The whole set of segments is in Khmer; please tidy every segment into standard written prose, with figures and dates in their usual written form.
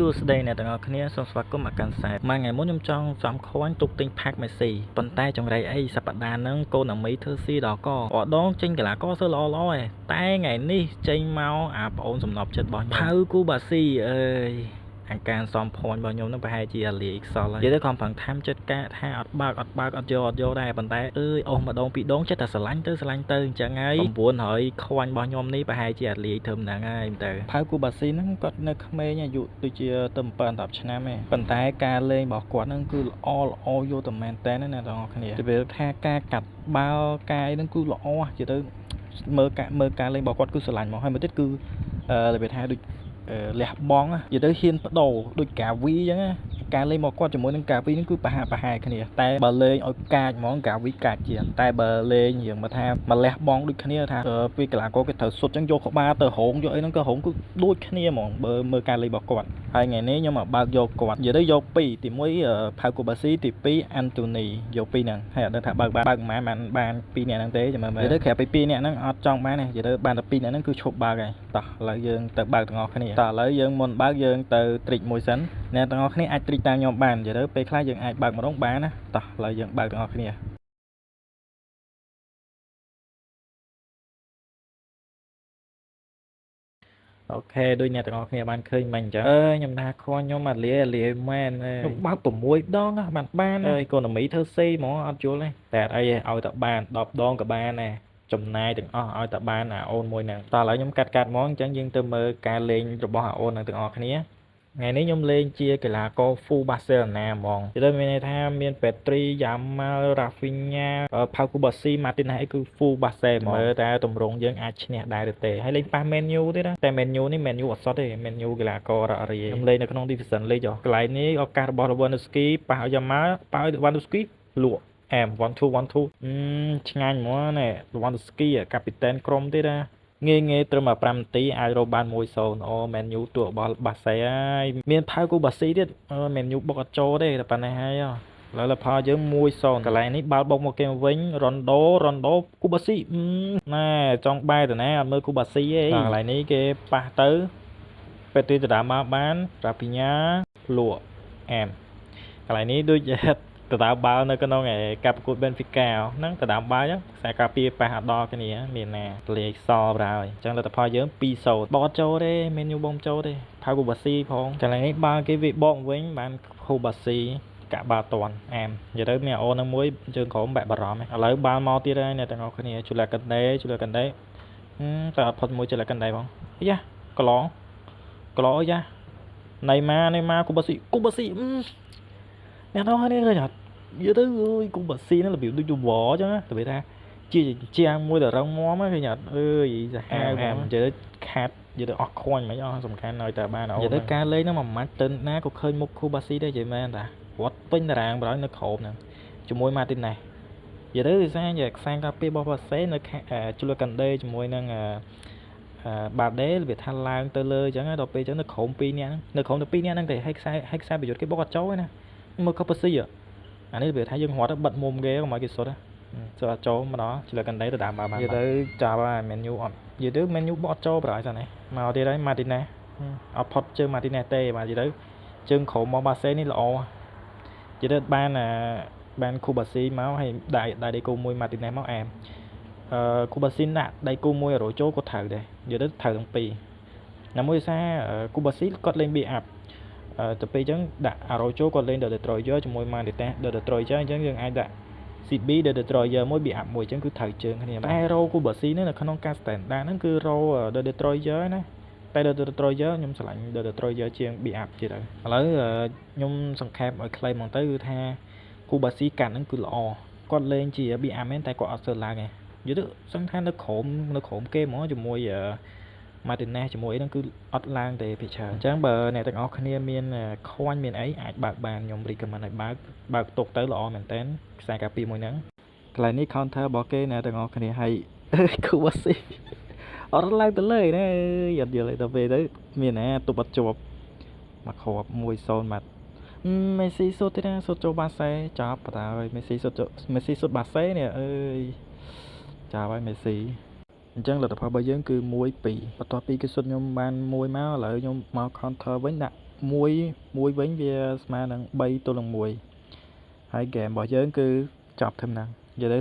សួស្តីអ្នកទាំងអស់គ្នាសូមស្វាគមន៍មកកាន់ខ្សែមួយថ្ងៃមុនខ្ញុំចង់សំខ្វាញ់ទុកទិញផាក់មេស៊ីប៉ុន្តែចង្រៃអីសប្តាហ៍ហ្នឹងកូនអាមីធ្វើស៊ីដល់កអដងចេញកីឡាករសើល្អល្អឯងតែថ្ងៃនេះចេញមកអាប្អូនសំណប់ចិត្តរបស់ខ្ញុំផៅគូបាស៊ីអើយអង្ការសំភ័ញរបស់ខ្ញុំនឹងប្រហែលជាអាលាយខ្សលហើយនិយាយទៅខំប្រឹងថាំចិត្តកាថាអត់បើកអត់បើកអត់យកអត់យកដែរប៉ុន្តែអើយអស់ម្ដងពីរដងចិត្តតែស្រឡាញ់ទៅស្រឡាញ់ទៅអញ្ចឹងហើយ900ខ្វាញ់របស់ខ្ញុំនេះប្រហែលជាអាលាយធ្វើមិនហ្នឹងហើយទៅផៅគូបាស៊ីហ្នឹងគាត់នៅក្មេងអាយុដូចជាទៅ7 10ឆ្នាំឯងប៉ុន្តែការលេងរបស់គាត់ហ្នឹងគឺល្អល្អយកតែមែនតើណាអ្នកទាំងអស់គ្នាទៅវាថាការកាត់បាល់កាយហ្នឹងគឺល្អនិយាយទៅមើលការលេងរបស់គាត់គឺស្រឡាញ់មកហើយមួយទៀតគឺរបៀបថាដូចលះបង់និយាយទៅហ៊ានបដូរដូចកាវីអញ្ចឹងណាការលេងរបស់គាត់ជាមួយនឹងកាវីហ្នឹងគឺប្រហាក់ប្រហែលគ្នាតែបើលេងឲ្យកាចហ្មងកាវីកាចជាងតែបើលេងរៀងមកថាមកលះបង់ដូចគ្នាថាពេលកីឡាករគេត្រូវសុទ្ធអញ្ចឹងយកក្បាលទៅរងយកអីហ្នឹងក៏រងគឺដូចគ្នាហ្មងបើមើលការលេងរបស់គាត់ហើយថ្ងៃនេះខ្ញុំមកបើកយកគាត់និយាយទៅយកពីរទី1ផៅកូបាស៊ីទី2អាន់តូនីយកពីរហ្នឹងហើយអត់ដឹងថាបើកបានបើកប៉ុន្មានបានពីរនាក់ហ្នឹងទេចាំមើលមើលនិយាយទៅក្រៅពីពីរនាក់ហ្នឹងអត់ចង់បានទេនិយាយទៅបានតែពីរនាក់ហ្នឹងគឺឈប់បើកហើយតោះឥឡូវយើងទៅបើកទាំងអស់គ្នាតោះឥឡូវយើងមុនបើកយើងទៅទ្រិចមួយសិនអ្នកទាំងអស់គ្នាអាចទ្រិចតាមខ្ញុំបាននិយាយទៅពេលខ្លះយើងអាចបើកម្ដងបានណាតោះឥឡូវយើងបើកទាំងអស់គ្នាOK ដូចអ្នកទាំងអស់គ្នាបានឃើញមិញអញ្ចឹងអើយខ្ញុំថាខ្វល់ខ្ញុំអាលាអាលាមែនខ្ញុំបើក6ដងបានបានអើយកូនមីធ្វើស៊ីហ្មងអត់យល់ទេតែអត់អីទេឲ្យតែបាន10ដងក៏បានដែរចំណាយទាំងអស់ឲ្យតែបានអាអូនមួយហ្នឹងតោះឥឡូវខ្ញុំកាត់កាត់ហ្មងអញ្ចឹងយើងទៅមើលការលេងរបស់អាអូនហ្នឹងទាំងអស់គ្នាថ្ងៃនេះខ្ញុំលេងជាកីឡាករ Full Barcelona ហ្មងទៅមានន័យថាមាន Petri Yamal Rafinha ផៅគូបាស៊ី Martinez អីគឺ Full Barca ហ្មងមើលតែតម្រងយើងអាចឈ្នះដែរឬទេហើយលេងប៉ះ Man U ទៀតណាតែ Man U នេះ Man U អត់សុទ្ធទេ Man U កីឡាកររ៉ារីខ្ញុំលេងនៅក្នុង Division League កន្លែងនេះឱកាសរបស់ Lewandowski ប៉ះឲ្យ Yamal ប៉ះឲ្យ Lewandowski លក់អែម1 2 1 2ឆ្ងាញ់ហ្មងណែ Lewandowski កាពីតែនក្រុមទៀតណាងាយងាយត្រឹម5នាទីអាចរកបាន1-0អូមែនយូតួរបស់បាសេហើយមានផៅគូបាស៊ីទៀតមែនយូបុកអត់ចូលទេតែប៉ុណ្ណេះហើយឥឡូវលផលយើង1-0កន្លែងនេះបាល់បុកមកគេវិញរ៉ុនដូរ៉ុនដូគូបាស៊ីណែចង់បែរទៅណាអត់មើលគូបាស៊ីទេកន្លែងនេះគេប៉ះទៅពេទ្យទៅតាមមកបានរ៉ាពីញ៉ាលក់អែមកន្លែងនេះដូចទៅដើមបាល់នៅក្នុងឯការប្រកួត Benfica ហ្នឹងទៅដើមបាល់អញ្ចឹងខ្សែការពារប៉ះអត់ដល់គ្នាមានណាលេខសប្រហើយអញ្ចឹងលទ្ធផលយើង2-0បោកចូលទេមានញូបំចូលទេផៅគូបាស៊ីផងកន្លែងនេះបាល់គេវាបកវិញបានគូបាស៊ីកាក់បាល់តន់អែមនិយាយទៅមានអូននឹងមួយជើងក្រោមបែកបារម្ភឥឡូវបាល់មកទៀតហើយអ្នកទាំងអស់គ្នាជូឡាកិនដេជូឡាកិនដេតែអត់ផុតមួយជូឡាកិនដេផងអាយ៉ាក្លងក្លងអាយ៉ាណៃម៉ាណៃម៉ាគូបាស៊ីគូបាស៊ីអ្នកទាំងអស់គ្នាឃើញអត់និយាយទៅអើយគូបាស៊ីហ្នឹងរបៀបដូចវអញ្ចឹងណាទៅថាជាជាងមួយដែលរឹងមាំឃើញអត់អើយសាហាវហ្មងនិយាយទៅខាត់និយាយទៅអស់ខ្វាញ់មិនអស់សំខាន់ឲ្យតែបានអូនិយាយទៅការលេងហ្នឹងមួយម៉ាច់ទៅណាក៏ឃើញមុខគូបាស៊ីដែរនិយាយមែនតារត់ពេញតារាងបណ្ដោយនៅក្រោមហ្នឹងជាមួយម៉ាទីណេសនិយាយទៅវាសាយខ្សែការពាររបស់បាសេនៅជលកាន់ដេជាមួយនឹងបាដេវាថាឡើងទៅលើអញ្ចឹងដល់ពេលអញ្ចឹងនៅក្រោម2នាក់ហ្នឹងនៅក្រោមតែ2នាក់ហ្នឹងទេហើយខ្សែហើយខ្សែប្រយុទ្ធគេបុកអត់ចូលទេណាមើលកូបាស៊ីអានេះវាថាយើងរត់បិទមុំគេកុំឲ្យគេសុទ្ធចូលអត់ចូលមកដល់ឆ្លើកណ្ដេទៅដើមបាននិយាយទៅចាប់ហើយមែនយូអត់និយាយទៅមែនយូបអត់ចូលប្រហែលសិននេះមកទៀតហើយម៉ាទីណេសអត់ផុតជើងម៉ាទីណេសទេបាទនិយាយទៅជើងក្រោមមកបាសេនេះល្អនិយាយទៅបានបានគូបាស៊ីមកហើយដៃដៃគូមួយម៉ាទីណេសមកអែមអឺគូបាស៊ីដាក់ដៃគូមួយរ៉ូចូលក៏ត្រូវដែរនិយាយទៅត្រូវទាំងពីរណាមួយសារគូបាស៊ីគាត់លេង B up ទៅពេលអញ្ចឹងដាក់ Arroyo គាត់លេង The Destroyer ជាមួយ Manita The Destroyer អញ្ចឹងយើងអាចដាក់ CB The Destroyer មួយ B up មួយអញ្ចឹងគឺត្រូវជើងគ្នាតែ Ro Kubasi នេះនៅក្នុងការ standard ហ្នឹងគឺ Ro The Destroyer ណាតែ The Destroyer ខ្ញុំស្រឡាញ់ The Destroyer ជាង B up ទៀតហើយឥឡូវខ្ញុំសង្ខេបឲ្យខ្លីហ្មងទៅគឺថា Kubasi កាត់ហ្នឹងគឺល្អគាត់លេងជា B up មែនតែគាត់អត់សូវឡើងទេយល់ទៅសឹងថានៅក្រោមនៅក្រោមគេហ្មងជាមួយម៉ាទីណេសជាមួយអីហ្នឹងគឺអត់ឡើងទេភាគច្រើនអញ្ចឹងបើអ្នកទាំងអស់គ្នាមានខ្វាញ់មានអីអាចបើកបានខ្ញុំ recommend ឲ្យបើកបើកទុកទៅល្អមែនតើខ្សែការពារមួយហ្នឹងកន្លែងនេះ counter របស់គេអ្នកទាំងអស់គ្នាហើយគូបាស៊ីអត់ឡើងទៅលើណាអត់យល់ទេដល់ពេលទៅមានណាទប់អត់ជាប់មកគ្រាប់1-0បាត់មេស៊ីសុទ្ធទេណាសុទ្ធចូលបាសេចាប់បតាហើយមេស៊ីសុទ្ធចូលមេស៊ីសុទ្ធបាសេនេះអើយចាប់ហើយមេស៊ីអញ្ចឹងលទ្ធផលរបស់យើងគឺ1 2បន្ទាប់ពីគេសុទ្ធខ្ញុំបាន1មកឥឡូវខ្ញុំមក counter វិញដាក់ 1 1វិញវាស្មើនឹង3ទល់នឹង1ហើយហ្គេមរបស់យើងគឺចប់ត្រឹមហ្នឹងនិយាយទៅ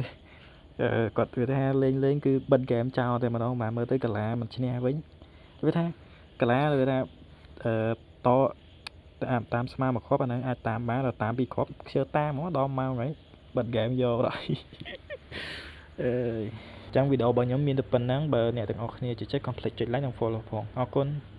គាត់វាថាលេងលេងគឺបិទហ្គេមចោលតែម្ដងបាទមើលទៅកាឡាមិនឈ្នះវិញវាថាកាឡាវាថាអឺតតាមតាមស្មើមួយគ្រាប់អាហ្នឹងអាចតាមបានដល់តាមពីរគ្រាប់ខ្ជិលតាមហ្មងដល់ម៉ោងហើយបិទហ្គេមយកដល់អើយចឹងវីដេអូរបស់ខ្ញុំមានតែប៉ុណ្ណឹងបើអ្នកទាំងអស់គ្នាចូលចិត្តកុំភ្លេចចុច like និង follow ផងអរគុណ។